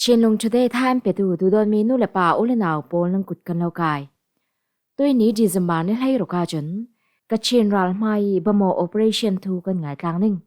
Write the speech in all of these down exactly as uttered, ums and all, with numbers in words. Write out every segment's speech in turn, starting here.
Chinlung Today thain petu duhdawtmi nu le pa u le nau pawl nang kut kan lo kai. Tuini December ni hleiruk ahcun Kachin ralhmai Bamaw operation thu kan ngaitlang ning.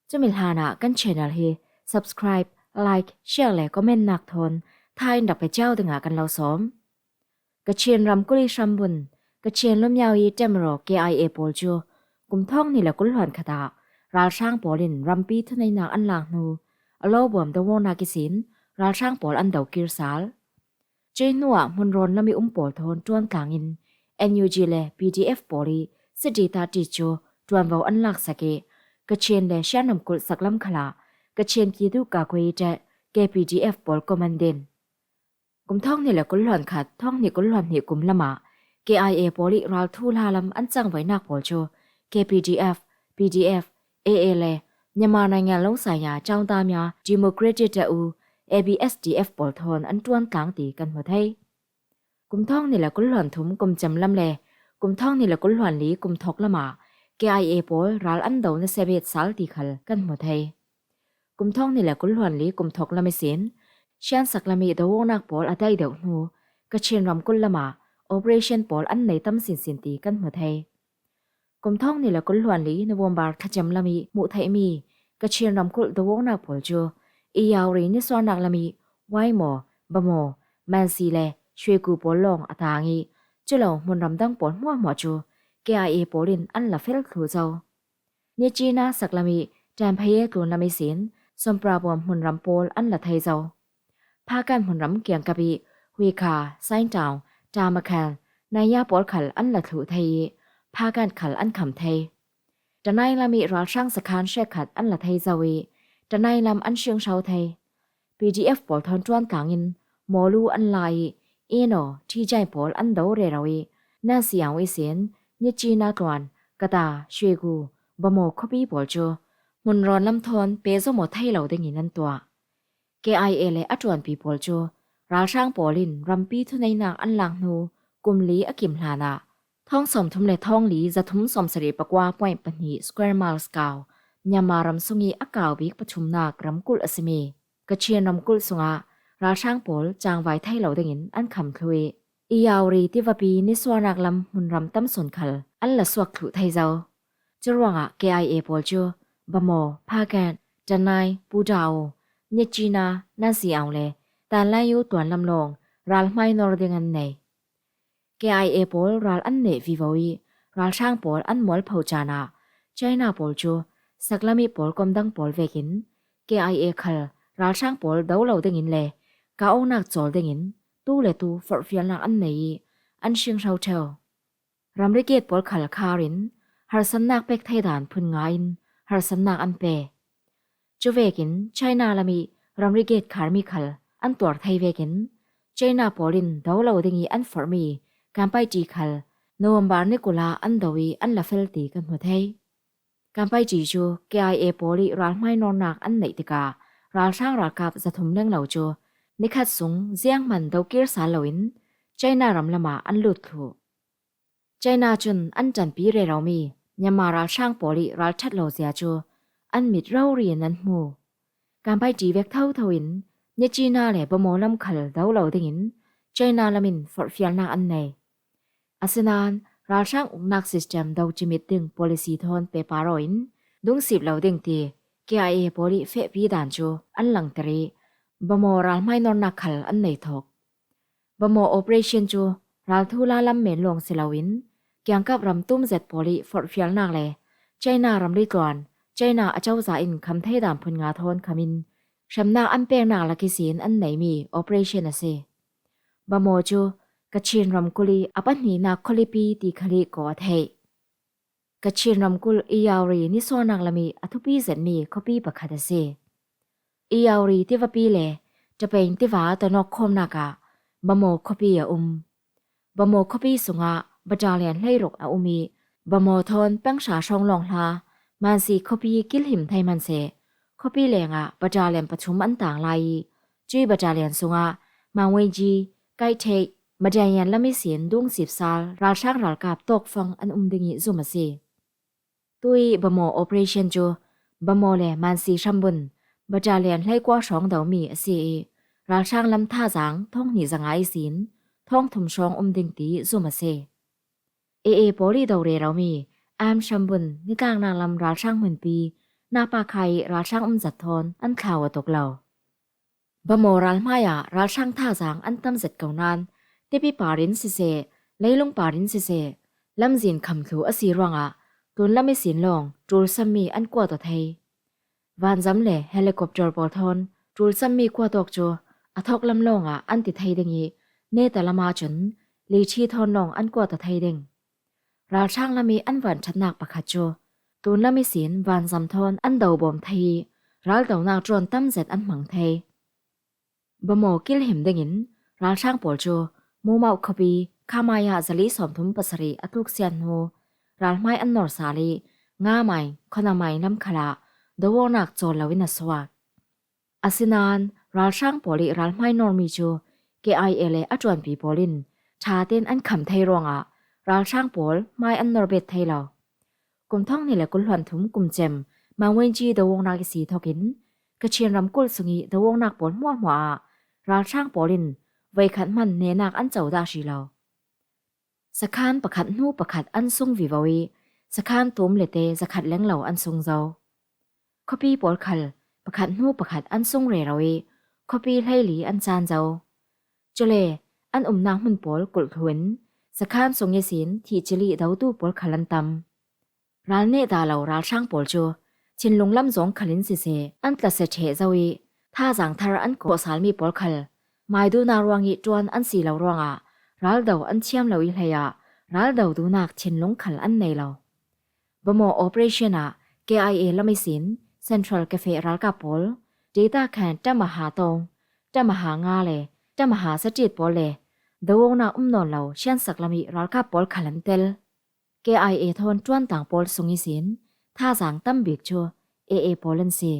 Cumi hlanah kan channel hi subscribe, like, share le comment nak thawn thain rak pe cio dingah kan lo sawm. Kachin ramkulh i hrambun Kachin Lwmyaw i Temraw K I A pawl cu kum thawng hnih le kul hluan khatah ralhrang pawl in rampi thuneihnak an lak hnu a lawbuam doawknak ihsin ralhrang pawl an do kir sal. Cuih hnuah hmunrawn lam i um pawl thawn ṭuan tlangin N U G le P D F pawl i siti tahṭi cu ṭuanvo an laksak i Kachin le Shan ramkulh saklam khalah Kachin pitu kakui i ṭeh K P D F pawl kom an din. Kum thawng hnih le kul hluan khat, thawng hnih kul hluan hnih kum lamah K I A pawl i ralthu hla lam an cangvaihnak pawl cu K P D F, P D F, A A le Myanmar naingan lawng saya Chaung Tha Mya Democratic Ṭha U, A B S D F pawl thawn an ṭuan tlang ti kan hmu thei. Kum thawng hnih le kul hluan thum kum cem lam le kum thawng hnih le kul hluan li kum thawk lamah K I A pawl ral an do nasiamit sal ti khal kan hmu thei. Kum thawng hnih le kul hluan li kum thawk lam ihsin Shan saklam i doawknak pawl a dai deuh hnu Kachin ramkulh lamah operation pawl an nei tam sinsin ti kan hmu thei. Kum thawng hnih le kul hluan li November thlacem lam i hmuh theihmi Kachin ramkulh doawknak pawl cu Iyauri nisuahnak lam i Waimo, Bamaw, Mansi le Shwegu pawl lawng a tang i culo hmunram dang pawl hmuahhmuah cu K I A pawl in an la fel thluh zo. Nyachina saklam i Tanphaye tlunlam ihsin Somprabuam hmunram pawl an la thei zo. Phakan hmunram kiangkap i Huikha, Saintaung, Tamakhan, Naya pawl khal an la thluh thei i Phakan khal an kham thei. Tanai lam i ralhrang sakhan hrekkhat an la thei zo i Tanai lam an hringhro thei. P D F pawl thawn ṭuan tlangin Mawlu an la i Eno, Thijai pawl an do rero i Nansiang ihsin Nyachina tluan, Kata, Shwegu, Bamaw khuapi pawl cu hmunrawn lam thawn pehzom aw thei lo dingin an tuah. K I A le a ṭuanpi pawl cu ralhrang pawl in rampi thuneihnak an lak hnu kum li a kim hlanah thawng sawmthum le thawng li zathum sawmsarih pakua point pahnih square miles kau Myanmar ram sung i a kau bik pathumnak ramkulh a simi Kachin ramkulh sungah ralhrang pawl cangvai thei lo dingin an kham thluh i Iyauri tivapi nisuahnak lam hmunram tam sawn khal an la suak thluh thei zo. Curuangah K I A pawl cu Bamaw, Phakan, Tanai, Pudao, Nyachina, Nansiang le Tanlayu tluan lam lawng ralhmai nawr ding an nei. K I A pawl ral an neh vivo i ralhrang pawl an mualpho caan ah China pawl cu saklam i pawl kom dang pawl vekin K I A khal ralhrang pawl do lo dingin le kah awknak cawl dingin tu le tu forhfialnak an nei i an hringhro ṭheu. Ramri gate pawl khal khar in harsatnak pek thei dan phun nga in harsatnak an pe. Cuvekin China lam i ramri gate kharmi khal an tuar thei vekin China pawl in do lo ding i an forhmi Kanpaiti khal November ni kul ah an do i an la fel ti kan hmu thei. Kanpaiti cu K I A pawl i ralhmai nawrnak an neih tikah ralhrang ralkap zathum lenglo cu nikhat sung zianghman do kir sal loin China ram lamah an lut thluh. China cun an ṭanpi reromi Myanmar ralhrang pawl i ralṭhat lo zia cu an mit rori in an hmu. Kanpaiti vek thotho in Nyachina le Bamaw lam khal do lo dingin China lam in forhfialnak an nei. Asinain ralhrang uknak system do cimit ding policy thawn pehpar aw in dungsip lo ding ti K I A pawl i fehpi dan cu an langter i Bamaw ralhmai nawrnak khal an nei thawk. Bamaw operation cu ralthu hla lam men lawng si loin kiangkap ram tum zet pawl i forhfialnak le China ramri tluan China acozah in kham thei dan phun nga thawn kham in hremnak an peknak lak ihsin an neimi operation a si. Bamaw cu Kachin ramkulh i a pahnihnak khualipi ti khal i kawh a theih. Kachin ramkulh Iyauri nisuahnak lam i a thupi zetmi khuapi pakhat a si. Iyauri tivapi le Tapein tiva tonawk khawmnak ah Bamaw khuapi a um. Bamaw khuapi sungah battalion hleiruk a um i Bamaw thawn peng hra hrawng lawng hla Mansi khuapi kilhim thei hman seh khuapi lengah battalion pathum an tang lai i cuih battalion sungah Mangwenji, Kaithei, Madayan lam ihsin dungsip sal ralhrang ralkap tawkfang an um ding i zum a si. Tui Bamaw operation cu Bamaw le Mansi hrambun battalion hleikua hrawng domi a si i Ralhrang lam thazaang thawng hnih zanga ihsin thawng thum hrawng um ding ti zum a si. A A pawl i do rero mi Am Shambun nitlaknak lam ralhrang hmunpi Napa kha i ralhrang um zat thawn an thlau a tuk lo. Bamaw ral hmaiah ralhrang thazaang an tam zet ko nain, tipi parin siseh, leilung parin siseh, lamzin kham thlu a si ruangah tlunlam ihsin lawng ṭulsammi an kuat aw thei. Vanzam le helicopter pawl thawn ṭulsammi kuat awk cu a thawk lam lawngah an ti thei ding i, neta lam ahcun liṭhi thawn lawng an kuat aw thei ding. Ralhrang lam i an vanṭhatnak pakhat cu tlunlam ihsin vanzam thawn an dobawm thei i, raldonak ṭuan tam zet an hmang thei. Bamaw kilhim dingin ralhrang pawl cu Mumau khuapi Khamaya zali sawmthum pasarih a tluksiat hnu ralhmai an nor sal i, Ngamai, Khonamai lam khalah do awknak cawl loin a suak. Asinain ralhrang pawl i ralhmai normi cu K I A le a ṭuanpi pawl in ṭha tein an kham thei ruangah ralhrang pawl hmai an nor bet thei lo. Kum thawng hnih le kul hluan thum kum cem Mangwenci do awknak i si thokin Kachin ramkulh sung i do awknak pawl hmuahhmuah ah ralhrang pawl in voikhat hman nenak an co dah hrih lo. Sakhan pakhat hnu pakhat an sung vivo i, sakhan tum le te zakhat lenglo an sung zo. Khuapi pawl khal pakhat hnu pakhat an sung rero i, khuapi hleili an caan zo. Cule an umnak hmun pawl kulh thluin sakhan sung ihsin thih cil i dotu pawl khal an tam. Ral neh dah lo ralhrang pawl cu thinlung lam zawng khalin siseh, an tlasia ṭheh zo i, thazaang thar an kawhsalmi pawl khal maidunak ruang i ṭuan an si lo ruangah raldo an thiam lo i, hleiah raldo duhnak thinlung khal an nei lo. Bamaw operation ah K I A lam ihsin Central Cafe ralkap pawl, data khan tamaha tawng, tamaha nga le tamaha saṭit pawl le do awknak um nawn lo hriansak lam i ralkap pawl khal an tel. K I A thawn ṭuantang pawl sung ihsin thazaang tam bik cu A A pawl an si.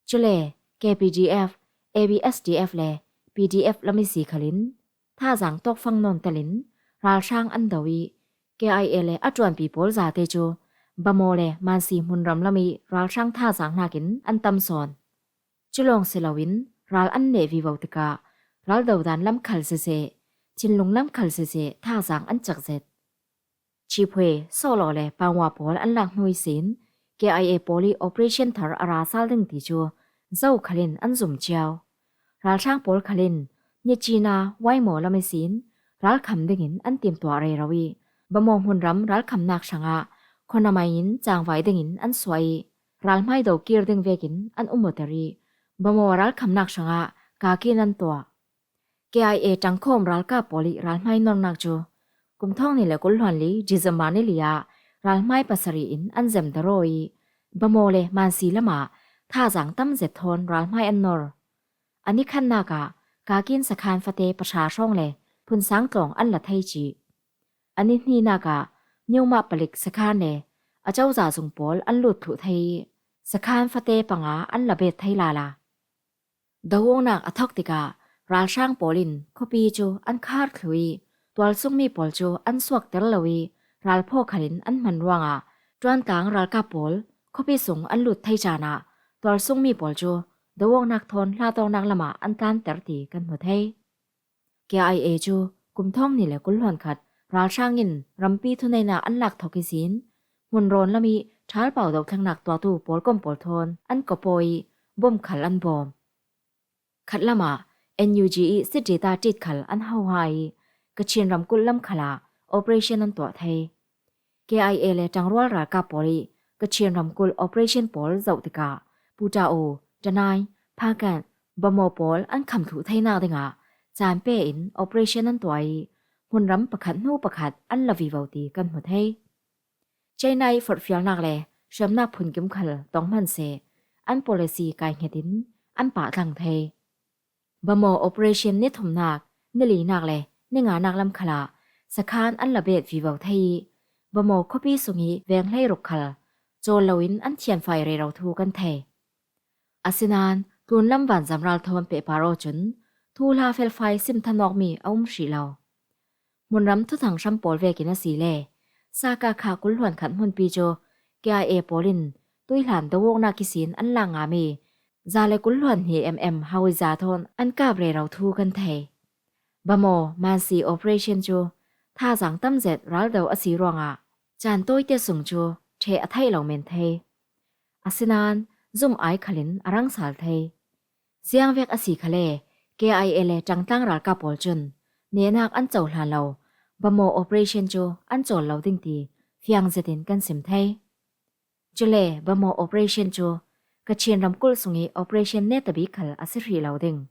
Cule K P D F, A B S D F le P D F lam i si khalin thazaang tawkfang nawn telin ralhrang an do i, K I A le a ṭuanpi pawl zate cu Bamaw le Mansi hmunram lam i ralhrang thazaang hnakin an tam sawn. Cu lawng si loin ral an neh vivo tikah raldo dan lam khal siseh, thinlung lam khal siseh thazaang an cek zet. Chiphuai, Sawlaw le Pangwa pawl an lak hnu ihsin K I A pawl i operation thar a ra sal ding ti cu zo khalin an zum cio. Ralhrang pawl khalin Nyachina, Waimaw lam ihsin ralkham dingin an timtuah rero i, Bamaw hmunram ralkhamnak hrangah Khonamai in cangvai dingin an suah i, ralhmai do kir ding vekin an um awter i, Bamaw ralkhamnak hrangah kakin an tuah. K I A ṭangkhawm ralkap pawl i ralhmai nornak cu kum thawng hnih le kul hluan li December ni li ah ralhmai pasarih in an zem daraw i, Bamaw le Mansi lamah thazaang tam zet thawn ralhmai an nor. A ni khatnak ah kakin sakhan fate pahra hrawng le phunsang tlawng an la thei cih. A ni hnihnak ah Newmah palik sakhan le a cozah zung pawl an lut thluh thei i, sakhan fate panga an la bet thei lala. Do awknak a thawk tikah ralhrang pawl in khuapi cu an khar thlu i, tualsungmi pawl cu an suakter lo i, ralphaw khalin an hman ruangah ṭuantlang ralkap pawl khuapi sung an lut thei caan ah tualsungmi pawl cu do awknak thawn hlatawknak lamah an tlanter ti kan hmu thei. K I A cu kum thawng hnih le kul hluan khat ralhrang in rampi thuneihnak an lak thawk ihsin hmunrawn lam i ṭhalpau dohthlengnak tuahtu pawlkom pawl thawn an kawpaw i, bom khal an bawm. Khatlam ah N U G i sit data tit khal an hoha i, Kachin ramkulh lam khalah operation an tuah thei. K I A le ṭangrual ralkap pawl i Kachin ramkulh operation pawl zoh tikah Pu Ṭa U, Ṭanai, Phakan, Bamaw pawl an kham thluh theinak dingah caan pe in operation an tuah i, hmunram pakhat hnu pakhat an la vivo ti kan hmu thei. China i forhfialnak le hriamnak phunkim khal tong hman seh, an policy kai hngetin an pahtlang thei. Bamaw operation ni thumnak, ni linak le ni nganak lam khalah sakhan an la bet vivo thei i, Bamaw khuapi sung i veng hleiruk khal cawl loin an thianfai rero thu kan thei. Asinain tlunlam vanzam ral thawn pehpar aw cun thuhla felfai sim thanawkmi a um hrih lo. Hmunram thuthang hram pawl vekin a si le Saka kha kul hluan khat hmunpi cu K I A pawl in tuihlan do awknak ihsin an lak ngami Za le kul hluan hni em em hauiza thawn an kap rero thu kan thei. Bamaw Mansi operation cu thazang tamzet raldo a si ruangah caan tawite sung cu ṭheh a theih lo men thei. Asinain zumh ai khalin a rangsal thei. Ziangvek a si khale K I A le ṭangtlang ralkap pawl cun nehnak an cohlan lo, Bamaw operation cu an cawl lo ding ti fiang zetin kan sim thei. Cule Bamaw operation cu Kachin ramkulh sungih operation netabik khal a si hrih lo ding.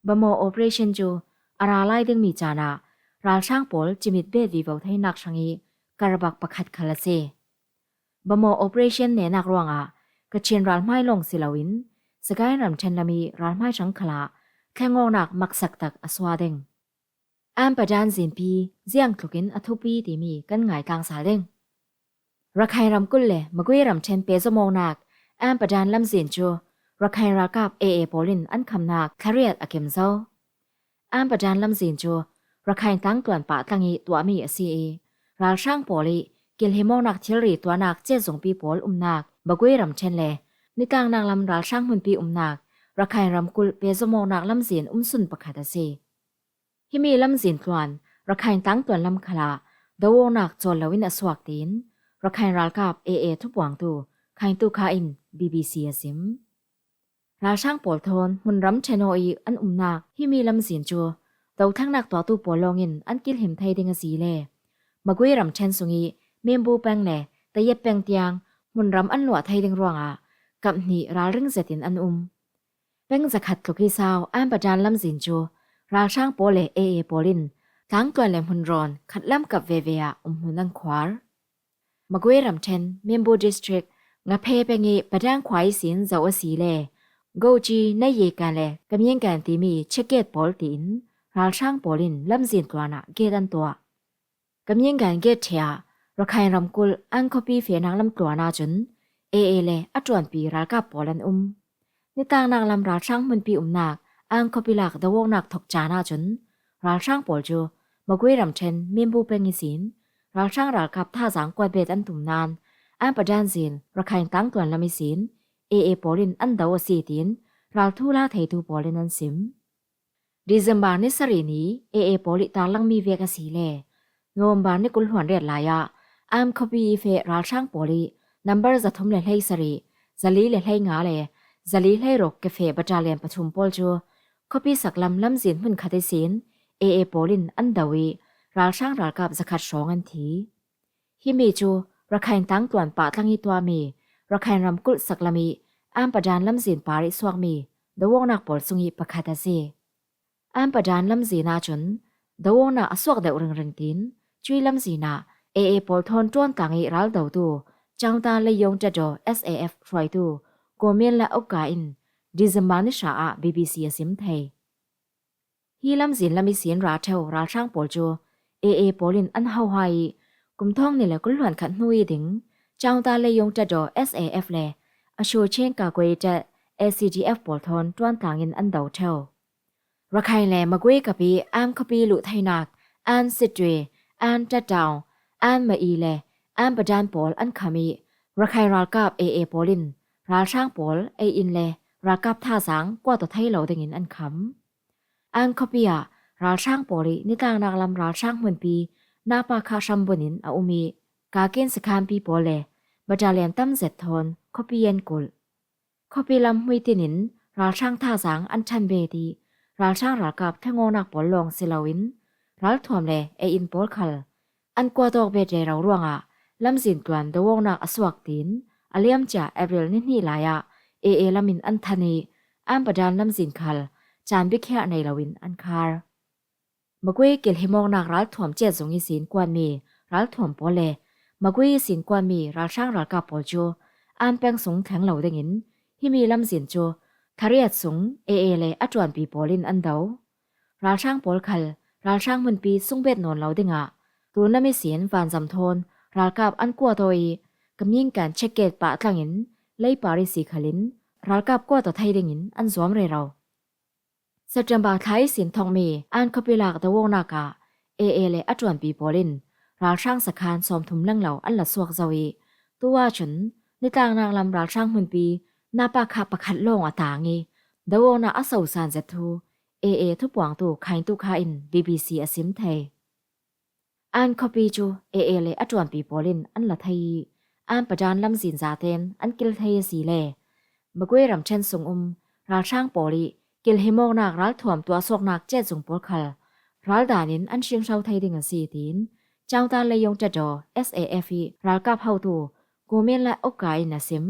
Bamaw operation cu a ra lai dingmi caan ah ralhrang pawl cimit bet vivo theinak hrangih karbak pakhat khal a si. Bamaw operation nehnak ruangah Kachin ralhmai lawng si loin Sagaing ramṭhen lamih ralhmai hrang khalah thlengawknak maksak tak a suah ding. Ambadan zinpi ziang tlukin a thupi timi kan ngaitlang sal ding. Rakhine ramkulh le Magwe ramṭhen pehzom awknak Ambadan lamzin cu Rakhine ralkap A A pawl in an khamnak thla riat a kim zo. Ambadan lamzin cu Rakhine tangtluan pahtlang ih tuahmi a si ih ralhrang pawl ih kilhim awknak thilri tuahnak cezungpi pawl umnak Magwe ramṭhen le nitlangnak lam ralhrang hmunpi umnak Rakhine ramkulh pehzom awknak lamzin umsun pakhat a si. Himi lamzin tluan Rakhine tangtluan lam khalah do awknak cawl loin a suak tiin Rakhine ralkap A A thupuangtu Khaingtu Kha in B B C a sim. Ralhrang pawl thawn hmunram ṭhen aw ih an umnak himi lamzin cu dothlengnak tuahtu pawl lawngin an kilhim thei ding a si le Magwe ramṭhen sungih Membu peng le Tayep peng tiang hmunram an luah thei ding ruangah kap hnih ralring zetin an um. Peng zakhat tluk ih sau Ambadan lamzin cu ralhrang pawl le A A pawl in tangtluan le hmunrawn khatlam kap veve ah umhmun an khuar. Magwe ramṭhen Membu District Ngaphe peng ih Padang khua ihsin zoh a si le Goji, Nayekan le Kamyengkan timi checkgate pawl tiin ralhrang pawl in lamzin tluan ah gate an tuah. Kamyengkan gate ṭheh ah Rakhine ramkulh Angkhopi fehnak lam tluan ahcun A A le a ṭuanpi ralkap pawl an um. Nitlangnak lam ralhrang hmunpi umnak Angkhopi lak do awknak thok caan ahcun ralhrang pawl cu Magwe ramṭhen Membu peng ihsin ralhrang ralkap thazang kuat bet an tum nain Ambadan zin Rakhine tangtluan lam ihsin A A pawl in an do a si tiin ralthu la theitu pawl in an sim. December ni sarih ni A A pawl ih tarlangmi vek a si le November ni kul hluan riat lai ah Amkhopi ih feh ralhrang pawl ih number zathum le hleisarih, zali le hleinga le zali hleiruk kifeh battalion pathum pawl cu khuapi saklam lamzin hmunkhat ihsin A A pawl in an do ih ralhrang ralkap zakhat hrawng an thi. Himi cu Rakhine tangtluan pahtlang ih tuahmi Rakhine ramkulh saklam ih Ambadan lamzin par ih suakmi do awknak pawl sungih pakhat a si. Ambadan lamzin ahcun do awknak a suak deuh ringring tiin cuih lamzin ah A A pawl thawn ṭuantlang ih raldotu Chaungta Leiyong Ṭato S A F hruaitu Kawmin le Auka in December ni hra ah B B C a sim thei. Hi lamzin lam ihsin ra ṭheu ralhrang pawl cu A A pawl in an hohai ih kum thawng ni le kul hluan khat hnu ih ding Chaungta Leiyong Ṭato S A F le Asho Cheng Kakwe Ṭat A C D F pawl thawn ṭuantlang in an do ṭheu. Rakhine le Magwe kap ih Amkhopi luh theinak An Sittwe, An Ṭattau, An Mai le Ambadan pawl an kham ih Rakhine ralkap A A pawl in ralhrang pawl ei in le ralkap thazang kuat aw thei lo dingin an kham. An khuapi ah ralhrang pawl ih nitlangnak lam ralhrang hmunpi Napa kha hram bunin a um ih Kakin sakhanpi pawl le battalion tam zet thawn khuapi an kulh. Khuapi lam hmuitin in ralhrang thazang an ṭhan bet ih ralhrang ralkap thlengawknak pawl lawng si loin ralthuam le ei in pawl khal an kuat awk bet rero ruangah lamzin tluan do awknak a suak tiin a liamcia April ni hnih lai ah A A lam in an than ih Ambadan lamzin khal caan bikhiah nei loin an khar. Magwe kilhim awknak ralthuam ciatzung ihsin kuatmi ralthuam pawl le Magwe ihsin kuatmi ralhrang ralkap pawl cu An peng sung thleng lo dingin himi lamzin cu thariat sung A A le a ṭuanpi pawl in an do. Ralhrang pawl khal ralhrang hmunpi sungbet nawn lo dingah tlunam ihsin vanzam thawn ralkap an kuat aw ih Kamyingkan checkgate pah tlangin leipar ihsi khalin ralkap kuat aw thei dingin an zuam rero. September thla ihsin thawkmi An khuapi lak do awknak ah A A le a ṭuanpi pawl in ralhrang sakhan sawmthum lenglo an la suak zo ih tu ahcun nitlangnak lam ralhrang hmunpi Napa kha pakhat lawng a tang i, do awknak a sosan zet thu A A thupuangtu Khaingtu Kha in B B C a sim thei. An khuapi cu A A le a ṭuanpi pawl in an la thei i, An Padan lamzin zaten an kil thei a si le Magwe ramṭhen sung um ralhrang pawl i kilhimawknak ralthuam tuahsuaknak cetzung pawl khal raldan in an hringhro thei ding a si, tiin Chawngtar Leiyung Ṭaṭaw S A F i ralkap hotu Gu Min Lat Ukka in a sim.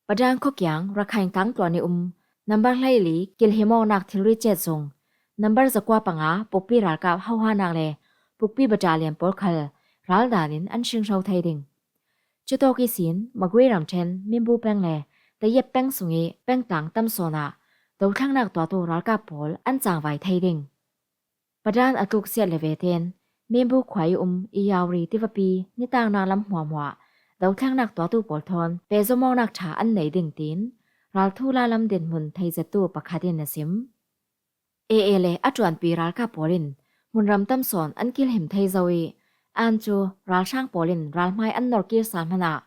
Padan khuakiang Rakhine tangtluan i um nambar hleili kilhimawknak thilri cetzung, nambar zakua panga pukpi ralkap hohanak le pukpi battalion pawl khal raldan in an hringhro thei ding. Cutawk ihsin Magwe ramṭhen Minbu peng le Tayep peng sung i pengtlang tam sawn ah dothlengnak tuahtu ralkap pawl an cangvai thei ding. Padan a tluksiat le vete'n Minbu khua i um i Yauri tivapi nitaknak lam hmuahhmuah dothlengnak tuahtu pawl thawn pehzomawknak ṭha an nei ding, tiin ralthu lalam dinhmun theizettu pakhat in a sim. A A le a ṭuanpi ralkap pawl in hmunram tam sawn an kilhim thei zo i, An cu ralhrang pawl in ralhmai an nor kir sal hmanah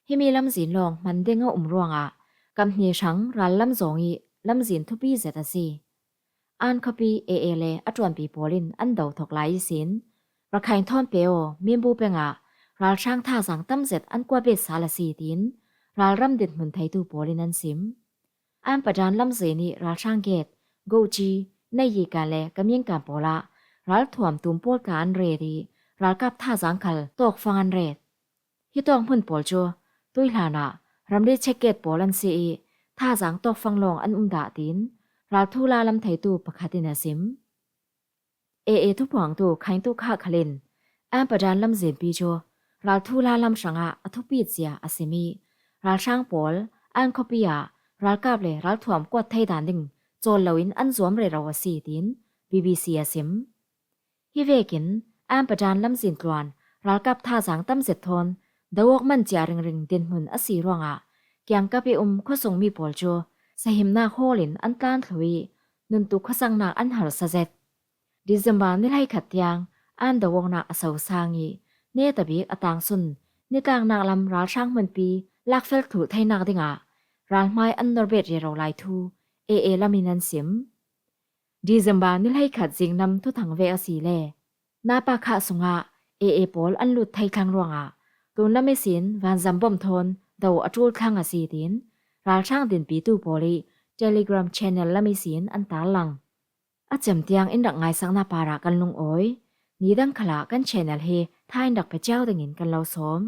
himi lamzin lawng hman ding a um ruangah kamhni hrang rallam zawng i lamzin thupi zet a si. An khuapi A A le a ṭuanpi pawl in an do thok lai ihsin Rakhine thawn Peo Minbu pengah ralhrang thazaang tam zet an kuat bet sal a si, tiin ralram dinhmun theitu pawl in an sim. An Padan lamzin i ralhrang gate Gochi, Nayikan le Kamyinkan pawl ah ralthuam tum pawl tla an ret i ralkap thazaang khal tawkfang an ret. Hi tawk hmun pawl cu tuihlan ah ramri check gate pawl an si i thazaang tawkfang lawng an um dah, tiin ralthu lalam theitu pakhat in a sim. A A thupuangtu Khaingtu Kha khal in An Padan lamzinpi cu ralthu lalam hrangah a thupit zia a sim i ralhrang pawl An khuapi ah ralkap le ralthuam kuat thei dan ding cawl loin an zuam rero a si, tiin B B C a sim. Hi vekin An Padan lamzin tluan ralkap thazaang tam zet thawn do awk man cia ringring dinhmun a si ruangah kiangkap i um khuasungmi pawl cu sahimnak hawl in an tlan thlu i nuntuk khuasaknak an harsa zet. December ni hleikhat tiang An do awknak a sosang i netabik a tangsun nitlaknak lam ralhrang hmunpi lakfel thluh theinak dingah ralhmai an norbet rero lai thu A A lam in an sim. December ni hleikhat zingnam thuthang vek a si le Napa Kha sungah A A pawl an lut thei thlang ruangah tunlam ihsin vanzam bom thawn do a ṭul thlang a si, tiin ralhrang dinpitu pawl i Telegram channel lam ihsin an tarlang. A cem tiang in rak ngaisakna parah kan lungawi. Nidang khalah kan channel hi tha in rak pe cio dingin kan lo sawm.